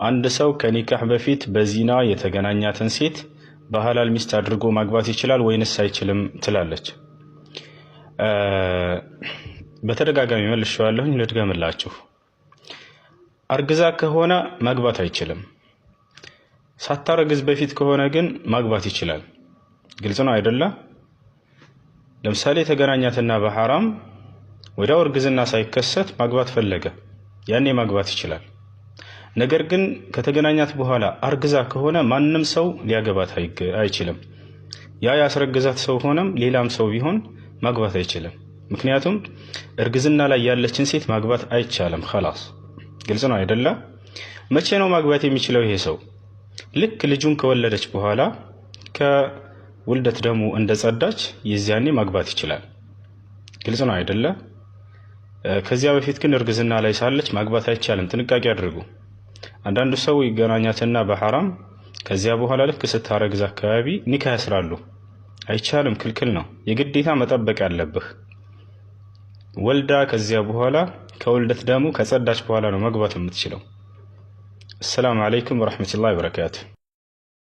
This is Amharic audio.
አንድ ሰው ከኒካህ በፊት በዚና የተገናኛትን ሴት በሐላል ሚስት አድርጎ ማግባት ይችላል ወይንስ አይችልም? ትላለች። በተደጋጋሚ መልሼዋለሁኝ፣ ልድገምላችሁ። አርግዛ ከሆነ ማግባት አይችልም። ሳታረግዝ በፊት ከሆነ ግን ማግባት ይችላል። ግልጽ ነው አይደለ? ለምሳሌ የተገናኛትና በሐራም ወዲያው እርግዝና ሳይከሰት ማግባት ፈለገ፣ ያኔ ማግባት ይችላል። ነገር ግን ከተገናኛት በኋላ አርግዛ ከሆነ ማንም ሰው ሊያገባት አይችልም። ያ ያስረግዛት ሰው ሆነም ሌላም ሰው ቢሆን ማግባት አይችልም። ምክንያቱም እርግዝና ላይ ያለችን ሴት ማግባት አይቻልም። خلاص፣ ግልጽ ነው አይደለ? መቼ ነው ማግባት የሚችለው ይሄ ሰው? ልክ ልጁን ከወለደች በኋላ፣ ከውልደት ደሙ እንደጸዳች የዚያኔ ማግባት ይችላል። ግልጽ ነው አይደለ? ከዚያ በፊት ግን እርግዝና ላይ ሳለች ማግባት አይቻልም። ጥንቃቄ አድርጉ። አንዳንዱ ሰው ይገናኛትና በሐራም ከዚያ በኋላ ልክ ስታረግዝ አካባቢ ኒካ ያስራሉ። አይቻልም፣ ክልክል ነው። የግዴታ መጠበቅ ያለብህ ወልዳ ከዚያ በኋላ ከውልደት ደግሞ ከጸዳች በኋላ ነው መግባት የምትችለው። السلام عليكم ورحمة الله وبركاته።